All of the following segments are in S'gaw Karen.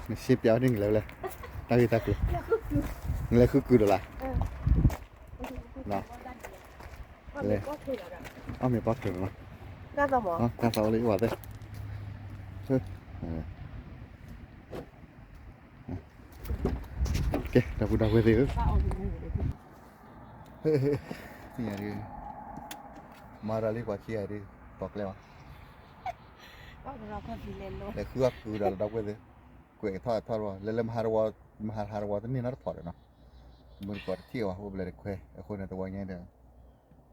နရှင်းပြဝဲန့ၣ် နလဲၤဝဲလဲၣ်, တၢ်ဂ့ၢ်တၢ်ကျိၤ, နလဲၤဃုကုၤဒီးလၢ်, လဲၤ, အီၣ်မ့ၤပီချုးမး, တၢ်သးဝဲလၢယဝၤသ့ၣ်, ကဲ ဒီပုၢ်ဒီဝဲၢ်သ့ၣ်ဧၢ, သ့ၣ်ညါဒ်, မၤတၢ်လံပှၤခံဂၤဒ်, ပှၤကျဲမး, လဲၤဃုအီၣ်ကုၤဒီးလၢဒီပုၢ်ဝဲၢ်သ့ၣ်, ကွဲးကထီၣ်ထီၣ်တဝီ လဲၤလၢမဟါတဝီ, မဟါဟါတဝီတန့ၢ်နီတဖီဒီးနီၤ, တမုၢ်တကိးတထံၣ်ဝဲ အိၣ်ဘျဲၣ်တခွဲး အဃိန့ၣ်တဝီညါဒီး,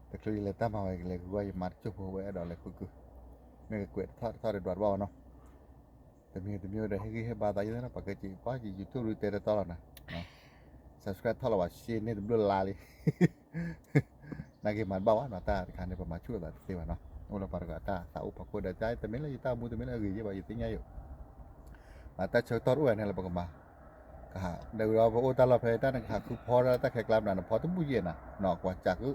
တချုးယလဲၤတၢ်မၤဝဲ ကလဲၤဃုအီၣ်ယမါတကၠိၢ်ဖိ ဝဲအဲၣ်ဒိးလဲၤဃုကုၤ, မ့ၢ်ကကွဲးတထီၣ်တထီၣ်ဒီးဒွးတဘၣ်ဝဲနီၤ, တမံၤတမံၤဒီးဟ့ၣ်ဂံၢ်ဟ့ၣ်ဘါသးယဲၢ်နီၤ, ပှၤကစံးပှၤကစံး YouTube ဒုတဲတတီလီၤနၤ, subscribe ထီၣ်လီၤဘၣ် share န့ၢ်တဘျုး like လံ နာ်က့မၤတဘၣ်ဝဲနီၤ, တၢ်တခါန့ၣ် ပမၤဆူၣ်အသးတသ့ဘၣ်နီၤ, အိၣ်လၢပှၤတဂၤတၢ်သးအိၣ်ဖီခိၣ်ဒီး တမ့ၢ်လၢယတၢ်မူ တမ့ၢ်လၢအဂ့ၤယဲၢ်ဘၣ် ယသ့ၣ်ညါယိာ်, မၤတၢ်ဆၢကတီၢ်တအိၣ်ဘၣ်န့ၣ်လၢပကမၤ, ကဟး ဒီးပအိၣ်တၢ်လီၢ်ဖဲတၢ်န့ၣ် ကဟးဃုဖီတၢ်ခဲကျါမနုၤန့ၣ် ဖီတဘူၣ်ယဲၢ်နၤနီၤ, ကွၢ်စးကု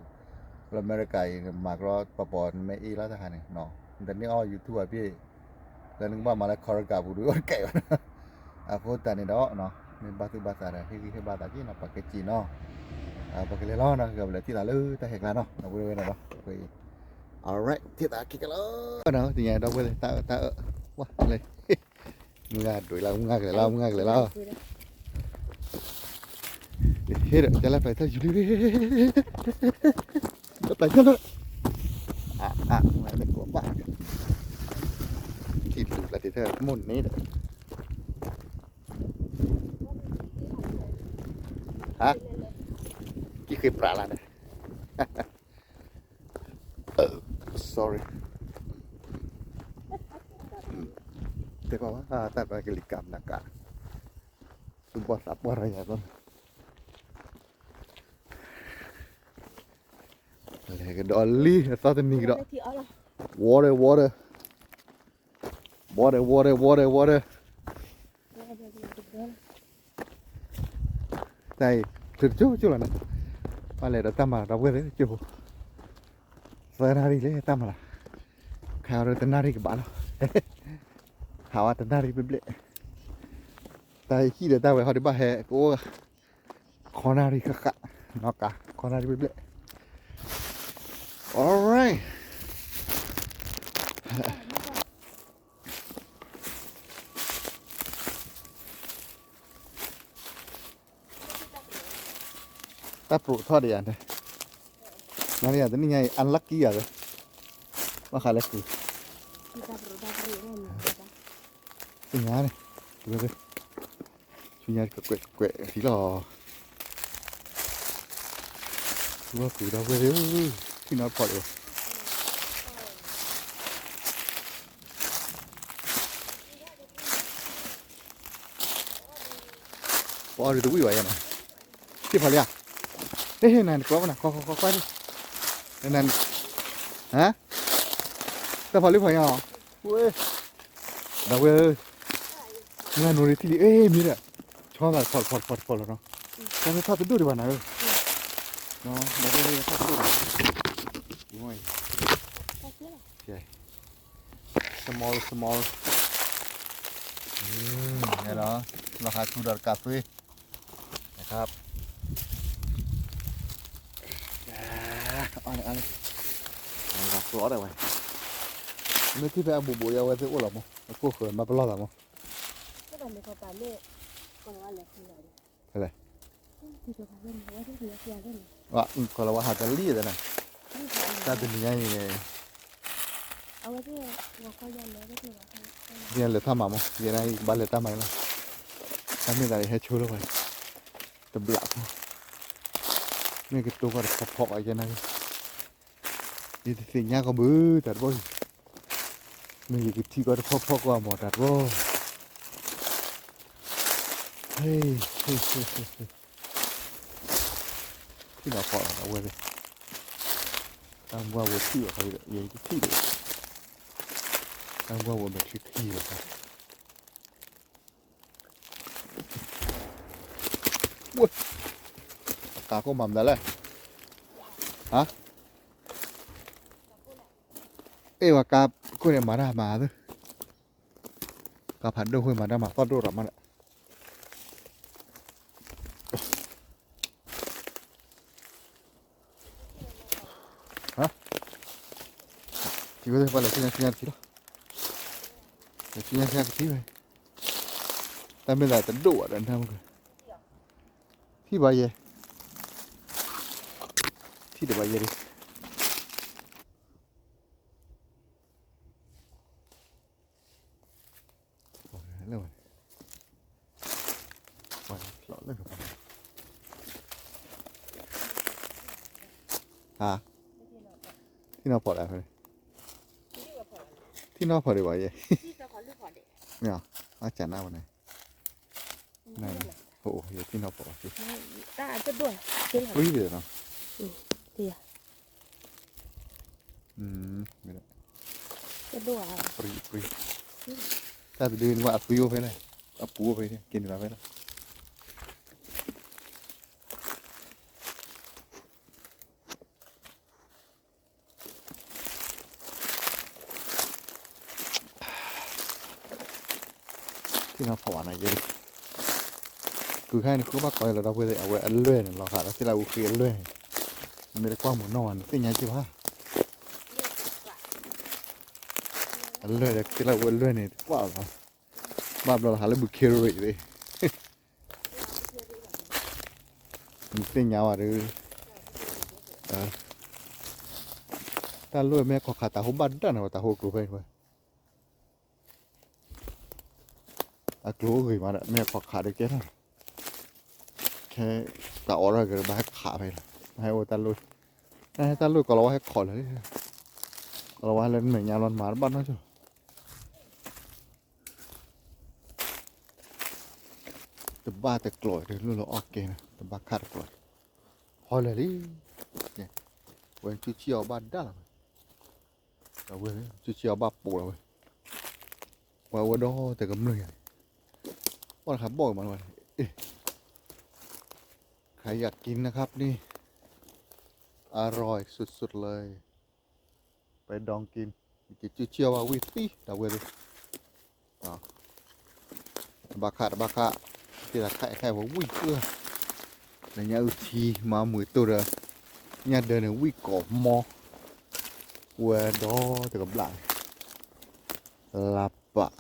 လၢအမဲရကၤအံၤ မၤကရီပပီၤ နမ့ၢ်အ့ၣ်လီၤတၢ်ခါန့ၣ်နီၤ, နတန့ၢ်အီၣ် YouTube အပ့ၢ် လၢနကဘၣ်မၤလၢ ခီရကၤ ပူၤဒုးအိၣ်တကဲဘၣ်, အဃိသတးန့ၣ်ဒီး မ့ၢ်ဘၣ်သူၣ်ဘၣ်သးဒီး ဟ့ၣ်ဂံၢ်ဟ့ၣ်ဘါသးက့ၤနီၤ, ပှၤကစံးနီၤ, ပကလဲၤလီၤနီၤ, ကပလဲၤထံၣ်သးလၢတၢ်ခဲကျါနီၤ, ဒီပုၢ်ဝဲၢ်နီၤ, alright ထံၣ်သးခဲကလီၤ, တညါဒီပုၢ်ဝဲၢ် တၢ်အၢ တၢ်အၢ ဝါလဲၤ မုၢ်ဂၤဒွံးလီၤ မုၢ်ဂၤကလဲၤလီၤ မုၢ်ဂၤကလဲၤလီၤ, ဟ့ၣ်ဒီး ကလဲၤပျဲထီၣ်ယူၤလံ, ကပျဲထီၣ်လၢ အါ အါ မုၢ်ဂၤမ့ၢ်ကိးဘၣ်, ထံၣ်လူၤလၢတထၢၣ်မိၢ်န့ၣ်ဒီး, ဟါ, ကံၣ်ဃ့ပြးလၢန့ၣ် sorry, တဲဘၣ်ဝဲ တၢ်ပှၤကလံၤကၤမနၤကၤ, သူၣ်ဘီၣ်သးဘီၣ်ရၤယၤဘီ, လဲၤကဒီးလံ အသီတနံၤကဒီး, water water, water water water water, တၢ်အံၤ ချုးတကၠိကၠိလီၤန့ၣ်, ဘၣ်လဲၤဒီးတၢ်မၤဒီပုၢ်ဝဲၢ်သ့ၣ်ကၠိဖိ, သၢနၣ်ရံၣ်လၢတၢ်မၤလီၤ, ခါအီၤတနၣ်ရံၣ်ကဘၣ်လီၤ, ဟးဝဲတနၣ်ရံၣ်ဘျဲၣ်ဘျဲၣ်, တၢ်ဟံၣ်ဒီးတၢ်ဝဲဟီဒံးဘၣ်ဟဲကအိၣ်, ခီနၣ်ရံၣ်ဃၣ်ဃၣ်, နီၢ်ကါ ခီနၣ်ရံၣ်ဘျဲၣ်ဘျဲၣ်, alright. တၢ်ပြိးထီၣ်ဒီးယၤန့ၣ်, နၤန့ၣ်ယၤတနံၣ်ညါအံၤ unlucky ယၤဝဲ, ဘၣ်ဃးလၢကုၤ, သ့ၣ်ညါန့ၣ်, ဆူညါကကွဲးကကွဲးထံလီၤ, ဝဲကုၤဒီပုၢ်ဝဲၢ်သ့ၣ်, ထံၣ်နီတဖီလၢၤဘၣ် ပအီၣ်ဒုးတဝံၣ်ဘၣ်ယဲနီၤ, ထံၣ်ဖီလံဧါ, ဟ့ၣ်နၤနကျီဘၣ်နၤ ခီခီခီခီ, နၤ, ဟါ, တၢ်ဖီလံဖီညါ, ဝဲ, ဒီပုၢ်ဝဲၢ်, မုၢ်ဂၤနိရံထံၣ်လံ အ့ၣ်မ့ၢ်ဒီး, ဆီသးတဖီတဖီတဖီတဖီလီၤနီၤ, တၢ်မ့ၢ်ထီၣ်တဒိၣ်ဒံးဘၣ်နၤဧၢ, ဒီပုၢ်ဝဲၢ်ထီၣ်တဒိၣ်ဒံး, ကဲ small small, လီၤဃးကုၤဒီးတကးသွံ นะครับ, အါန့ၣ်အါန့ၣ်, ကျီဒၣ်ဝဲ, မ့ၢ်ထံၣ်ဖဲအဘူးဘူးယဝဲသ့ၣ်အိၣ်လီၤမး အကိၢ်ဃၢၤမၤပလီၢ်သးမး, ဖဲလဲၣ်, ကီၢ်လီၤဝဲဟးတလံၣ်သနၤ, တၢ်တနံၤညါအံၤန့ၣ်, ယလဲၤတၢ်မၤမး ယဲဒၣ်ယကဘၣ်လဲၤတၢ်မၤလီၤ, တၢ်မ့ၢ်သးယဟဲဆိလၢပှၤ, တဘျးဖိ, မ့ၢ်ကတိၤကီၢ်တဖီဖီဘၣ်ယဲနၤ, ယတသ့ၣ်ညါကီၢ်ဘုတၢ်တဘီ, မ့ၢ်ယကထံၣ်ကီၢ်တဖီဖီကီၢ်အမီၢ်တၢ်တဘီ ဟ့ၣ်, ထံၣ်နီၢ်ဖီလီၤ အဝဲသ့ၣ်, တၢ်မူအဝဲထံၣ်ဘၣ်ခီဒီး ယဲယတထံၣ်ဒီး, တၢ်မူအဝဲမဲာ်ချံခံဘၣ်ခီ, ဝဲ, အကါကိးမၤမနုၤလဲၣ်, ဟါ, အ့ၣ်ဝဲကါခိၣ်န့ၣ်မၤတၢ်မၤသ့, ကါဖးဒိၣ်ခိၣ်မၤတၢ်မၤသီၣ်ဒိၣ်ရၤမးန့ၣ်, ထံၣ်ဝဲသ့ၣ်ပှၤလဲၤဆူညါဆူညါတထံၣ်လီၤ, လဲၤဆူညါဆူညါကထံၣ်ဝဲ, တၢ်မ့ၢ်သးတဒိၣ်ဘၣ်ဒီးနၢ်မုၢ်က, ထံၣ်ဘၣ်ယဲ, ထံၣ်တဘၣ်ယဲဒၣ် လၢဝဲန့ၣ်, ပှၤဖျိးလၢကပၤ, ဟါ, ထံၣ်နီၢ်ဖီးဒၣ်ဖဲန့ၣ်, ထံၣ်နီၢ်ဖီးဒံးဘၣ်ယဲ, မ့ၢ်, အစၢ်နၢ်ဝဲန့ၣ်, နၢ်, အိၣ် ယထံၣ်နီၢ်ဖီးဘၣ်, ပှံၤဒံးနီၤ တၢ်တဒုန့ၣ် အသွံၣ်အိၣ်ဖဲလဲၣ်, အပူၤအိၣ်ဖဲန့ၣ် က့ၤနုာ်လီၤဖဲလဲၣ်. ထံၣ်နီၢ်ဖီးဘၣ်နီၤယဲ, ဃုခါန့ၣ် ဃုဘၣ်ကီးလီၤဒီပုၢ်ဝဲၢ်သ့ၣ် အဝဲအလွဲၢ်န့ၣ်လီၤဃာ်ဒီးသ့ၣ်လၢအူဃ့အလွဲၢ်န့ၣ်, မ့ၢ်တကွၢ်မုာ်နီၢ်မးန့ၣ် သ့ၣ်ညါက့ၢ်ဘၣ်, အလွဲၢ်ဒီးသ့ၣ်လၢအူအလွဲၢ်န့ၣ် တကွၢ်လီၤ, ဘၣ်ဘျီလီၤဟးလၢဘုခ့ရ့ၣ်သ့ၣ် နသ့ၣ်ညါဝဲဒီး, တၢ်လိၣ်မ့ၢ်ခီၣ်ခးတၢ်ဟိဘၣ်ဒၣ်န့ၣ်ဝဲ တၢ်ဟိကျိၤဖဲန့ၣ်ဝဲ, အကျိၤအိၣ်ဂ့ၤမးဒီး မ့ၢ်ခီၣ်ခးဒီးကဲထီၣ်, ခဲတၢ်အိးထီၣ်က့ၤဒီးဘၣ်ဟဲခးဖဲလီၤ, ဟဲအိၣ်တၢ်လိၣ်, နဟဲတၢ်လိၣ်ကီးလီၤဝဲဟဲခီၣ်လၢာ်, ကီးလီၤဝဲဟဲလၢမဲာ်ညါလီၤနမၤတဘၣ်နီတဂၤ တဘၣ်တကျိၤတလိၣ်လၢအီၣ်ကဲန့ၣ် တဘၣ်ခးတကျိၤ, ဟီလၢာ်လံ, ဝဲဆူၣ်ဆံၣ်အီၤဘၣ်ဒၣ်လီၤဝဲ, ဝဲဆူၣ်ဆံၣ်အီၤဘၣ်ပိာ်လီၤဝဲ, ပှၤဝဲဒီးတကမျၢၢ်ယၤ, ပှၤတခါဘီၣ်က့ၤမးလီၤဝဲ, ใครอยากกินนะครับนี่ อร่อยสุดๆเลย ไปดองกิน, က့ၤဆူၣ်ဆံၣ်အီၤဘၣ်ဝံၣ်သံ ဒီပုၢ်ဝဲၢ်သ့ၣ် တဘၣ်ခး တဘၣ်ခး, သ့ၣ်တၢ်ခးခးဝဲဝံၣ်ပှၢ်, လၢညါအုၣ်ထံ မၤမုာ်တိၢ်ဒီး ညၣ်ဒၢန့ၣ် ဝံၣ်ကိးမီ, ဝဲဒီးတကဘျၣ်န့ၣ်, လၢပာ်,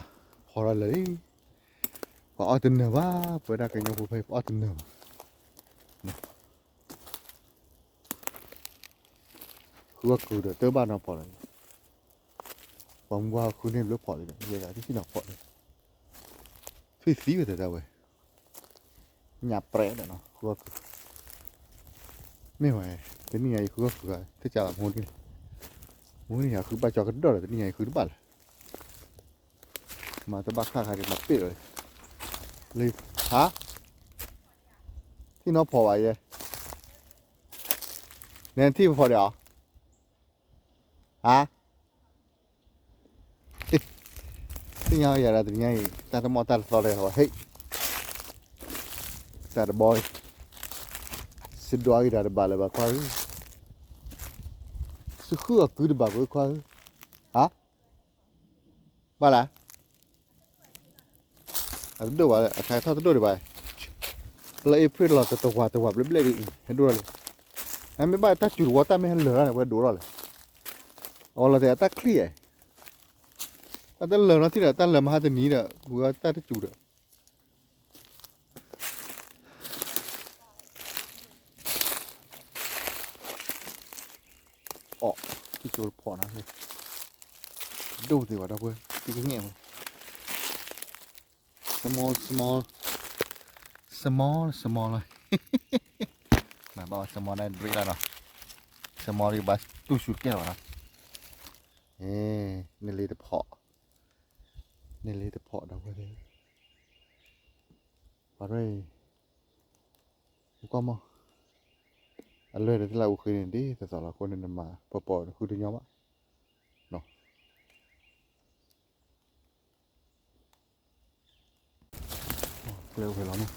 ဖီထီၣ်လၢာ်လံ, ပှၤအီၣ်တနၢၤဘၣ်, ပဝဲဒၣ်ကညီဖိဖဲ ပှၤအီၣ်တနၢၤဘၣ်, ဃုအီၣ်ကုၤဒီးတဘၣ်နီၤဖီးလီၤ, ပှၤမူဘၣ်ဃုန့ၢ်ဘျုးဖီးလံဒီး ယဲဒၣ်တထံၣ်နီၤဖီးလံ, ထွံၣ်သံဝဲတဒၣ်ဝဲ, ညၣ်ပြဲးဒီးနီၤ ဃုအီၣ်ကုၤ, မ့ၢ်ဝဲ, တနံၣ်ညါအံၤဃုအီၣ်ကုၤဂၤ တကးလီၤမူန့ၣ်, မူန့ၣ်ယၤဃုဘၣ်ကၠီကဒီၣ်ဒီး တနံၣ်ညါအံၤဃုတဘၣ်လၢၤ မၤတဘၣ်ခါခါဒံး မၤပ့ၣ်လီၤ, လၢ, ဟါ, ထံၣ်နီၢ်ဖီးဘၣ်ယဲ, နဲထံၣ်ဖီးဒီးအီၤ, ဟါ, သ့ၣ်ညါယၤဒီးတနံၤညါအံၤ တၢ်တမီၢ်တၢ်တသီတဂၤဝဲဟ့ၣ်, တၢ်တဘီအံၤ, စဒွးဂံၢ်တၢ်တဘၣ်လၢၤဘၣ်ခွါဧၢ, စဃုအီၣ်ကုၤတဘၣ်ကွံာ်ခွါဧၢ, ဟါ, ဘၣ်လဲၣ် အတဒိၣ်ဘၣ် အခါထီၣ်တဒိၣ်ဒံးဘၣ်, လၢအ့ဖြ့ၣ်လီၤတဝၤတဝၤဘျဲၣ်ဘျဲၣ်ဒ်အံၤ ဟဲဒိၣ်ထီၣ်လံ, အမ့ၢ်ဘၣ်တၢ်စူၤတဝီတၢ်မ့ၢ်ဟဲလၢာ်လီၤန့ၣ် ဝဲဒိၣ်ထီၣ်လံ, အီၤလီၤတဲာ်အတၢ်ချံၣ်ဧါ, တၢ်တလၢာ်နီတထံၣ်ဒီး တၢ်လၢာ်မဟါတနံၤဒီး ဝဲတၢ်တစူၤဒီး အီၣ်, ထံၣ်ကၠိတဖီၣ်နၤ, ဒိၣ်သ့ဘၣ်ဒီပုၢ်ဝဲၢ် ထံၣ်ကငဲၣ်မး, small small, small small လီၤ, မ့ၢ်ဘၣ် small န့ၣ် ဒြံးလီၤနီၤ, small ဒ်ဘၣ်တူၢ်ဆူၣ်တကဲလီၤဘၣ်နီၤ, နလ့တဖီၣ်, နလ့တဖီၣ်ဒီပုၢ်ဝဲၢ်သ့ၣ်, ပှၤရဲၣ်အံၤ ကွၢ်မီၢ်, အလွဲၢ်ဒီးတလၢ်အူဃ့န့ၣ် ဒ်သိးသိးလီၤ အဃိန့ၣ်နမၤပီၤပီၤနဃုတညီဘၣ်, ကျဲအိၣ်ဖဲလီၤမး,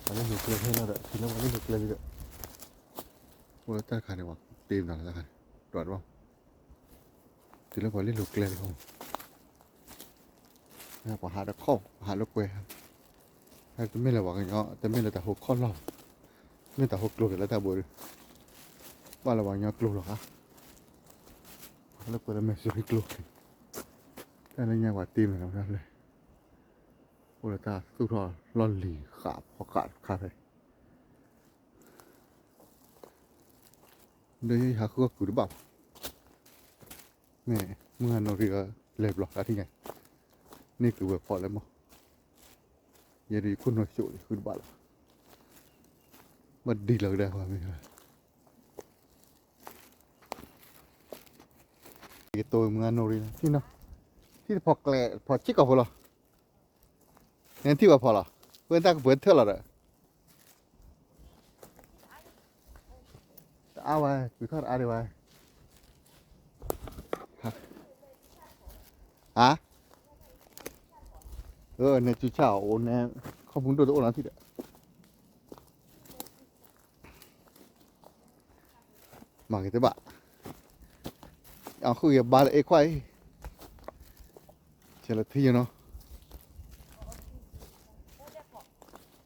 ပှၤလၢလိၤကျဲဖဲလီၤဒီး တုၤလၢပှၤလၢလိၤကျဲလံဒီး, အိၣ်လၢတၢ်တခါန့ၣ် ပှၤတ့မနုၤလၢတၢ်တခါန့ၣ်, ဒွးတဘၣ်, တုၤလၢပှၤလၢလိၤကျဲလံ ပှၤဟးတခီၣ် ပှၤဟးလၢကွဲ, တမ့ၢ်လၢပှၤကညီ တမ့ၢ်လၢတၢ်ဟိခီၣ်လီၢ်, မ့ၢ်တၢ်ဟိကျိၤက့ၤလၢတၢ်ဘိဒုး, ဘၣ်လၢပှၤကညီကျိၤလီၤဧါ, ပှၤ လၢကွဲးလၢမဲာ်စရံကျိ, တၢ်လၢညါပှၤတ့မဲာ်လီၤဖဲ, အိၣ်လၢတၢ်သူၣ်ထီၣ်လီၢ်လံၤဃးဖီဃးတခါဖဲ, ဒီးယဟးဃုအီၣ်ကုၤတဘၣ်ဘၣ်, မ့ၢ်မုၢ်ဂၤနီၣ်ရံၣ်ဂၤလဲၤဘျီဃးထံၣ်ညါ, န့ၢ်ကုၤဝဲၤဖီၣ်လၢမီၢ်, ယဲဒုးယခိၣ်နူာ်ဆိးဃုတဘၣ်လီၤ, ဘၣ်ဒံလီၤကဒါဃီမ့ၢ် ကတိၤမုၢ်ဂၤနီၣ်ရံၣ်, ထံၣ်တဖီကျဲ, တဖီစ့ၢ်ကီးဖိလီၤ, နထံၣ်ဝဲဖီလီၤ, ဝဲတၢ်ကပၢၤထၢၣ်လီၤဒီး, တအါဝဲ, ကွံာ်ထီၣ်တအါဒံးဝဲ, ဟါ, နဲစုဆၣ်အီၤအိၣ်နဲ, ခီဖုဒိၣ်တအိၣ်နီတထံၣ်ဒီး မၤက့ၤတဘၣ်, အဃုယဘါလၢအဲၣ်ခွါအံၤ, ကဲလၢထံယနီၤ,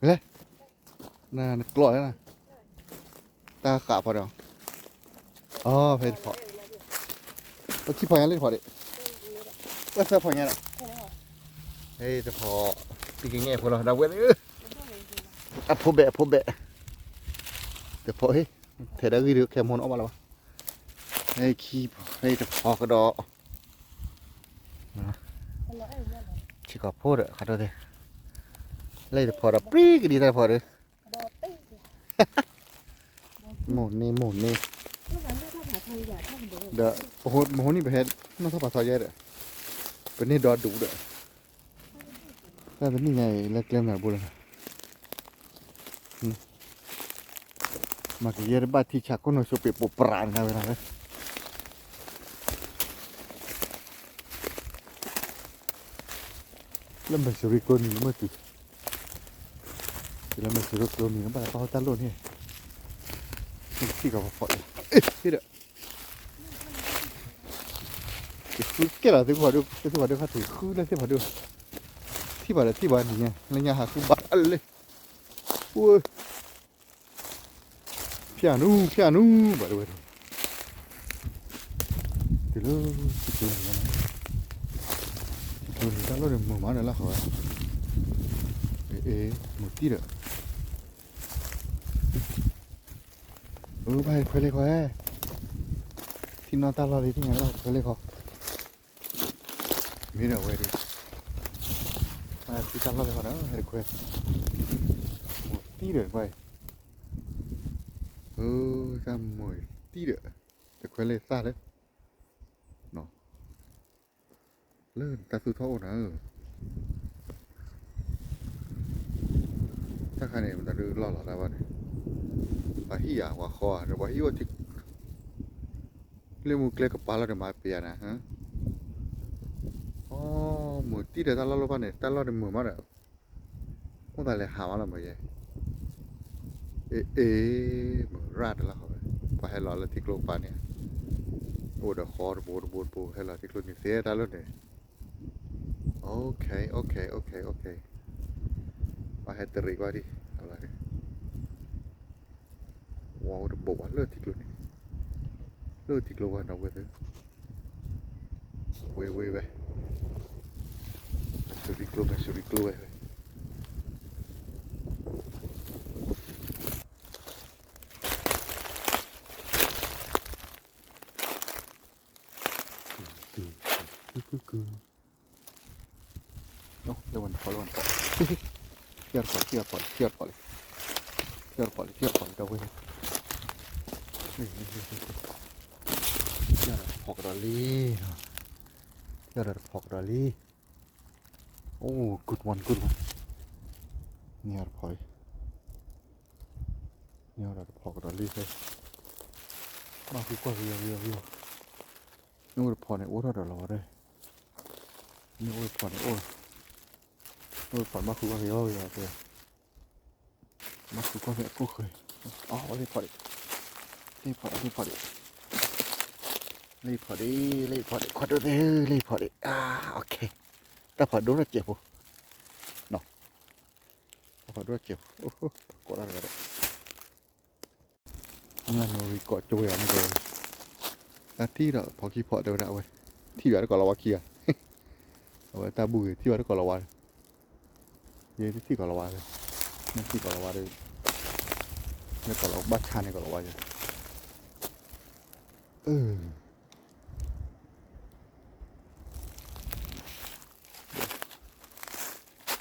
လဲၣ်, နကျိးလဲၣ်, တၢ်ဃးဖီဒီး, အဖဲတဖီ, ပထံၣ်ဖီညါလၢတဖီဒံး, ပသၢဖီညါဒီး, ဟဲတဖီ, တကငဲၢ်ဖိလီၤ ဒၣ်ဝဲလၢ, အဖိဘဲၣ်အဖိဘဲၣ်, တဖီဟ့ၣ်, ထဲးဒၣ်ဂံၢ်ဒုးခဲမိၢ်နအီၣ်ဘၣ်လီၤဘၣ်, ဟဲခံဖီ, ဟဲတဖီကဒီး ဆ့ကီးဖိဒီး ခါထီၣ်သ့, လၢတဖီဒီး ပြံကဒံတၢ်တဖီဒီး, မိၢ်န့ၢ်မိၢ်န့ၢ်, ဒီးပဟိနံၣ်ပဟဲနီၣ်ထီၣ်ပာ်ထီၣ်ယဲဒီး, ပန့ၢ်ဒီဒူၣ်ဒီး, တၢ်တနံၣ်ညါအံၤလၢကျဲမနုၤဘိလၢ မၤကယဲၢ်တဘၣ်ထံဆးကိၣ်နီၢ်ဆိးပ့းပိးပြးန့ၣ်ဝဲဒၣ်, လၢမဲာ်စရံကျိနံၤလၢမုၢ်တုၤ, တုၤလၢမဲာ်စရံကျိနံၤလၢဘၣ်တၢ်ဟီၣ်တၢ်လိၣ်န့ၣ်, ထံၣ်ကီးဖီဖီအံၤ, ဟ့ၣ်ဒီး ကဲလီၤသုဖီဒိၣ်, သုဖီဒိၣ်ခါထံးဃုလၢသုဖီဒိၣ်, ထံၣ်ဘၣ်ဒီးထံၣ်ဘၣ်နံၤညါ လၢညါဟးဃုဘၣ်အလၢ, ဖၠၣ်နူ, ဖၠၣ်နူ, ဘၣ်တဝဲ, တုၤလၢထံကျိနံၤ, ထံကျိနံၤတၢ်လီၢ်န့ၣ်မုာ်မးဒီးလၢဃီဝဲ, အ့ၣ်, မုာ်တံၢ်ဒီး, အၢ ဘၣ်ဟဲခွဲလ့ၢ်ခီ, ထံၣ်နီၣ်တၢ်လီၢ်လံ ထံၣ်ညါဘၣ်ဟဲခွဲလ့ၢ်ခီ, မ့ၢ်ဒီးဝဲဒၣ်, ဘၣ်ဟဲဃုတၢ်လီၢ်လ့ၢ်ခီဒီး ဟဲတခွဲ, မုာ်တံၢ်ဒီးတခွဲ, အၢ တၢ်မုာ်တံၢ်ဒီး, တခွဲလၢသၣ်လၢ, လၢတၢ်သူၣ်ထီၣ်အိၣ်နၤဧၢ, တၢ်ခါန့ၣ် မတၤဒုးလီၢ်လီၤတၢ်ဘၣ်န့ၣ်, ပှၤဟံၣ်ဧါ ပှၤဃီဧါ ဒီးပှၤဟံၣ်အိၣ်ထံ, လၢမူကျဲကပၤလီၤဒီးမၤပယၤနၤ, အိ မုာ်တံၢ်ဒီးတၢ်လီၢ်လီၢ်ဘၣ်န့ၣ် တၢ်လီၢ်တမုာ်မးဒီး, အိၣ်သးလဲၤဟးမးလီၤမးယဲ, အ့ၣ် အ့ၣ် မုာ်ရၣ်တလီၢ်ဃီဝဲ, ပှၤဟဲလီၤလၢထံကျိကပၤန့ၣ်, အိၣ်ဒီးဃီတဘိတဘိတဘိ ဟဲလီၤထံကျိန့ၣ်သ့တၢ်လီၢ်န့ၣ်, အိ အိ အိ အိ ပှၤဟဲတရံးကွၢ်ဒံး, ဝဲအိၣ်တဘိဘၣ်လၢထံကျိန့ၣ်, လၢထံကျိဝဲနီၢ်ဝဲသ့, ဝဲဝဲဝဲ, မဲာ်စရံကျိ မဲာ်စရံကျိဝဲ, လၢဝဲတဖီ လၢဝဲတဖီ, ထံၣ်တဖီ ထံၣ်တဖီလံ, ထံၣ်တဖီလံ, ထံၣ်တဖီလံ ဒီပုၢ်ဝဲၢ်, ထံၣ်တဖီကဒီးလံ, ထံၣ်တဖီကဒီးလံ, အိ good one, good one, န့ၢ်တဖီလံ, န့ၢ်တဖီကဒီးလံဖဲ, ဘၣ်ဃုကွၢ်ကယီကယီကယီ, န့ၢ်အိၣ်တဖီန့ၣ် အိၣ်ထီၣ်ဒီးလီၤဝဲဒၣ်, န့ၢ်အိၣ်တဖီန့ၣ်အိၣ်, အိၣ်တဖီန့ၣ်ဘၣ်ဃုကွၢ်ကယီကယီတဲ, ဘၣ်ဃုကွၢ်ဖဲအကိၣ်ဃဲ, အိ လ့ၢ်ဖီဒံး, လ့ၢ်ဖီဒံး, လ့ၢ်ဖီဒံး, လ့ၢ်ဖီဒံး, လ့ၢ်ဖီဒံး ခွါဒိၣ်သ့ၣ်ဧၢ, လ့ၢ်ဖီဒံး, အါ okay, တၢ်ဖီဒိၣ်ထီၣ်စဲးဖိ, တၢ်ဖီဒိၣ်ထီၣ်စဲးဖိ, ကိးဒၣ်တဂၤဒီး, မုၢ်ဂၤနီၣ်ရံၣ်ကိးကၠိဝဲအီၤန့ၣ်ဒီး, တၢ်ထံၣ်ဒီးဖီခံဖီတဲဝဲဒၣ်အဝဲ, ထံၣ်ဘၣ်တကိးလီၤဝါခံဂၤ, အဝဲတၢ်ဘူၣ်ဂ့ၤ ထံၣ်ဘၣ်တကိးလီၤဝါ, ယဲတထံၣ်ကိးလီၤဝါ, နထံၣ်ကိးလီၤဝါဒီး, နကိးလီၤဘၣ်ဆါန့ၣ်ကိးလီၤဝါယဲ, အၢ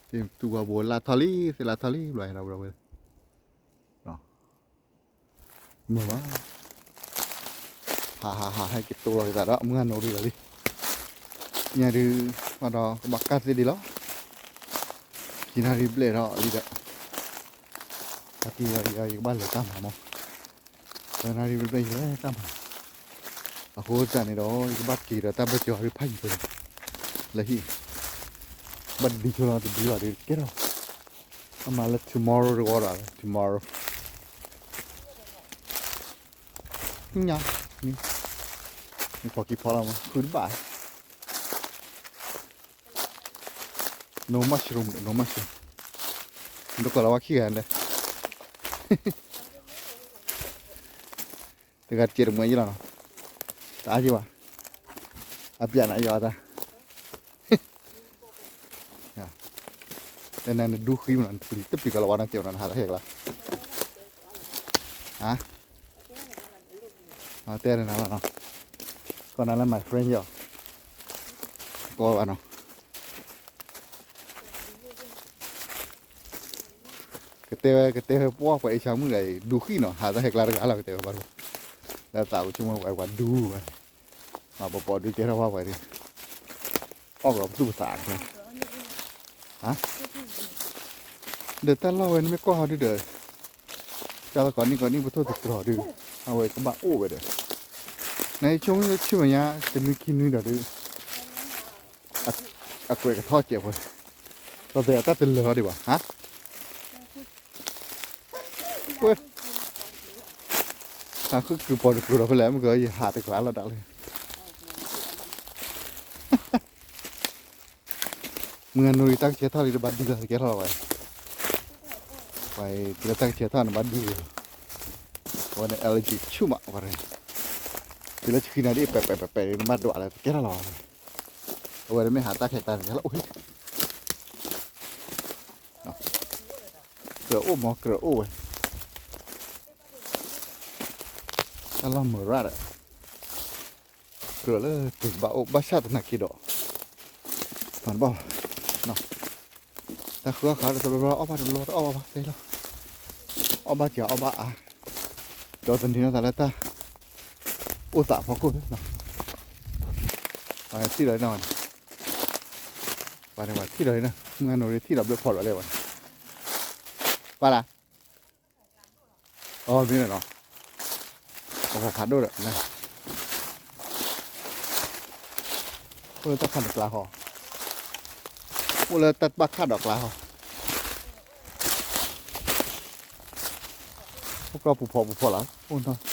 သ့ၣ်တူၢ်ဝါဘိလၢထီၣ်လံ သ့ၣ်လၢထီၣ်လံ ဘျီဒီးဝဲ, မ့ၢ်ဘၣ်, ဟးဟးဟး ဟဲက့ၤတိၢ်လီၤက့ၤသးဒီး မုၢ်ဂၤနိရံလီၤလံ, ညါဒုး, ဘၣ်ဒီးကဘၣ်ကၢ်သ့ဒံးလီၤ, ခံနၣ်ရံၣ်ဘျဲၣ်ထီၣ်လံဒီး, အက့ၤယၤယကဘၣ်လဲၤတၢ်မၤမး သၢနၣ်ရံၣ်ဘျဲၣ်ဘျဲၣ်ယလဲၤတၢ်မၤ, အဃိသတးန့ၣ်ဒီး ယကဘၣ်က့ၤဒီးတၢ်ဘၢၣ်စၢၤအီၤဒ်ဖးယံၤဖိန့ၣ်, လၢဟံၣ်, ဘၣ်တဒ်ဆိလီၤတဒ်ဘၣ်ဒီးကဲထီၣ်, အမၤလၢ tomorrow တဝီဒီး tomorrow, ညါ, နဖီကံဖီလီၤမး ဃုတဘၣ် no mushroom, no mushroom, နတကိးလီၤဝါခံဂၤဒဲး, တဂၤတစဲးတမှဲယလီၤနီၤ, တအါယဘၣ်, အပျဲၢ်နၤယီၤတၢ်, တဲနၤနဒူဃံမးနီၤ နပျံၤတပျံၤကီးလီၤဝါနီၤ ကဲဝဲနီၤ နဟးတဟဲကလါ, ဟါ, တဲနၤလီၤ, ကိးနၤလၢ my friend ယီၤ, ကိးဘၣ်နီၤ ကတဲဝဲ ကတဲဝဲပှၢ်ပှၤအ့ၡါမုၣ်ဒၣ်အံၤ ဒူဃံနီၤ ဟးတဟဲကျါတဂၤလီၤ ကတဲဝဲဘၣ်, လၢသးပူၤဆိကမိၣ်ဝဲပှၤဒူဝဲ, မၤပပီၤဒုးကဲထီၣ်ပှၢ်ပှၤဒုး, အီၣ်ကီးပသူၣ်ပသး, ဒီးတၢ်လီၢ်ဝဲန့ၣ်မ့ၢ်ကွၢ်ဟီဒုဒီး, ကၢ်လီၤကိးနံၣ်ကိးနံၣ်ပထိၣ်သတြီၤဒု, အဝဲကဘၣ်အိၣ်ဝဲဒီး, နဆိကမိၣ်ဆ့ၣ်မဲာ်ညါ တနွံခံနွံဒီးဒု အကွဲးကထီၣ်စဲးဖိ, ဒီးအတၢ်တလၢာ်အီၤဒံးဘၣ်, ဟါ, ဝဲ, ဟးဃုကုၢ်ပီၤတကျိၤဒီးဖဲလဲၣ် မ့ၢ်ကယဟးတကျါလီၤဒၣ်လဲာ် မုၢ်ဂၤနိရံတၢ်ကဆဲးထီၣ်လံတဘၣ်ဒံလီၤ တကဲထီၣ်လီၤဝဲ, ဝဲတုၤလၢတၢ်ကဆဲးထီၣ်န့ၣ်ဘၣ်ဒံလီၤ, အဝဲန့ၣ် allergy ဆူၣ်မးဝဲ, တုၤလၢဆှံနၤဒ်ပဲာ်ပဲာ်ပဲာ်ပဲာ်န့ၣ် နဘၣ်ဒွးလၢတကဲထီၣ်လီၤဝဲ, အဝဲန့ၣ်မ့ၢ်ဟးတၢ်ခဲတၢ်န့ၣ် ဟဲလီၤအိၣ်ဟ့ၣ် ကြၢးအိၣ်မးကြၢးအိၣ်ဝဲ, တၢ်လီၢ်မုၢ်ရၣ်ဒီး ကြၢးလၢတုၤကဘၣ်အိၣ်ဘၣ်ဆၣ်သနာ်က့ဒီး, မၤတဘၣ်ဘၣ်, တၢ်ဃုအီၣ်ဃာ်ဒီးတဘျီဘျီအီၣ်ဘၣ်တဘျီတအီၣ်ဘၣ်ဘၣ်တဲလီၤ, အီၣ်ဘၣ်စှၤအီၣ်ဘၣ်အါ, ဒီးသန့ၤထီၣ်သးလၢတၢ် အိၣ်သးဖီခိၣ်, ပှၤထံၣ်ဒီးနီၤ, ပှၤန့ၣ်ပှၤထံၣ်ဒီးနီၤ မုၢ်ဂၤနိရံထံၣ်ဒီးဘျၢဖီၣ်ဒီးလဲၣ်ဝဲ, ပှၤလၢ အီ မ့ၢ်လီၤနီၤ, ပှၤဖးဒိၣ်ဒီး, အိၣ်လၢတၢ်ခးဒီးကျါဃီ, အိၣ်လၢတၢ်ဘၣ်ခးဒီးကျါဃီ, အိၣ်ကီၢ်ပူၤဖီၣ်ပူၤဖီၣ်လီၤ, အိၣ်နီၤ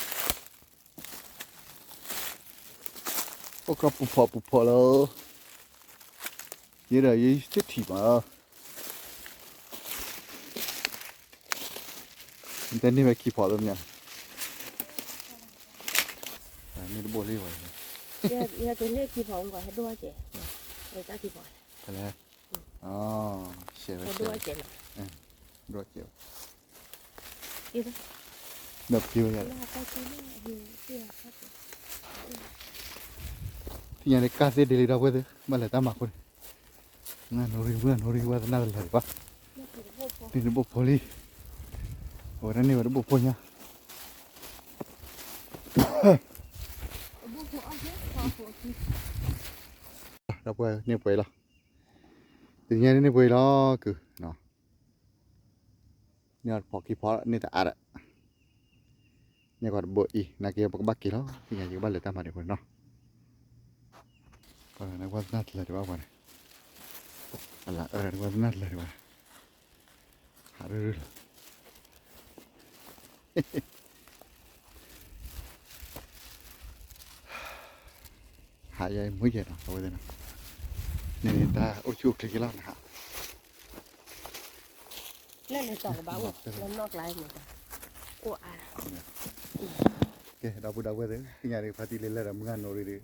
အိၣ်ကီၢ်ပူၤဖီၣ်ပူၤဖီၣ်လီၤ, ယဲဒီးယဲယထံၣ်မး, နတန့ၢ်ဝဲခံဖီၣ်လၢမ့ၢ်, န့ၢ်တဘိၣ်လံဝဲ, ယကန့ၢ်ခံဖီၣ်မး ဟဲဒိၣ်ကဲး, တၢ်ခံဖီၣ်, ဖဲလဲၣ်, ဟဲဒိၣ်ကဲး, ဒိၣ်ကဲး, ဒီးဖံဝဲယၤ, သ့ၣ်ညါန့ၣ် ကၢ်သ့ဒ်လံဒီပုၢ်ဝဲၢ်သ့ၣ် ဘၣ်လဲၤတၢ်မၤခိၣ်န့ၣ်, မုၢ်ဂၤနိရံ မုၢ်ဂၤနိရံ ဝဲသနာ်တလၢာ်ဒံးဘၣ်, န့ၢ်တဘိၣ်ဖိလံ, အဝဲဒၣ်န့ၢ်ဝဲတဘိၣ်ဖိညါ ဒီပုၢ်ဝဲၢ်န့ၢ်ပှဲၤလီၤ, တနံၤညါန့ၢ်ပှဲၤလီၤကုၢ်, န့ၢ်ဖီၣ်ခံဖီၣ်န့ၢ်တအါဒီး, န့ၢ်ကီးတဘိၣ်အံၤ နာ်က့ပကဘၣ်က့ၤလီၤ သ့ၣ်ညါယကဘၣ်လဲၤတၢ်မၤဒံးဖိန့ၣ်နီၤ, ပှၤန့ၣ်ဝဲသနာ်တလၢာ်ဒံးဘၣ်ပှၤန့ၣ်, အလၢအၢန့ၣ်ဝဲသနာ်တလၢာ်ဒံးဘၣ်, ဟးရူၢ်ရူၢ်လီၤ ဟးယဲမုၢ်ယဲနီၤ အဝဲသ့ၣ်နီၤ, န့ၣ်တၢ်အိၣ်ဆူၣ်အိၣ်ချ့က့ၤလီၤနဟး, လၢန့ၣ်တီၢ်ကဘၣ်အိၣ် လၢနီၢ်ကျါန့ၣ်, အိၣ်အါ ကဲ ဒီပုၢ်ဒီဝဲၢ်သ့ၣ် သ့ၣ်ညါဒ်ဖါတံၢ်လံလဲၢ်ဒီးမုၢ်ဂၤနီၣ်ရံၣ်ဒီး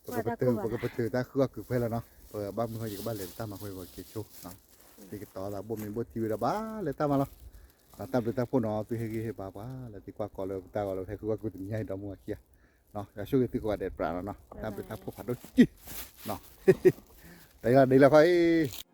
ပကပတုာ် ပကပတုာ်တၢ်ဃုအီၣ်ကုာ်ဖဲလီၤနီၤ, ပဘၣ်မုၢ်ဟီယကဘၣ်လဲၤတၢ်မၤဃီ ယကက့ၤဆိနီၤ, ယကတီၤသးဘိၣ်မ့ၢ်ဘိၣ်ထံဝံၤဒီးဘၣ်လဲၤတၢ်မၤလီၤ, ဒီးတၢ်ဘျုးတၢ်ဖှိၣ်နီၤ သုဟ့ၣ်ဂံၢ်ဟ့ၣ်ဘါပှၤ လၢသုကွၢ်ကီလၢပတၢ်ဂီၤလၢပဟဲဃုအီၣ်ကုာ်တနံၤညါအံၤ ဒီမုၢ်အခံဂၤ, ယွၤဆိၣ်ဂ့ၤသုကိးဂၤဒဲးတဖၣ်နီၤ, တၢ်ဘျုးတၢ်ဖှိၣ်ဖးဒိၣ်က့ၤနီၤ, ဒ်လီၤဒ်လီၤခီအံၤ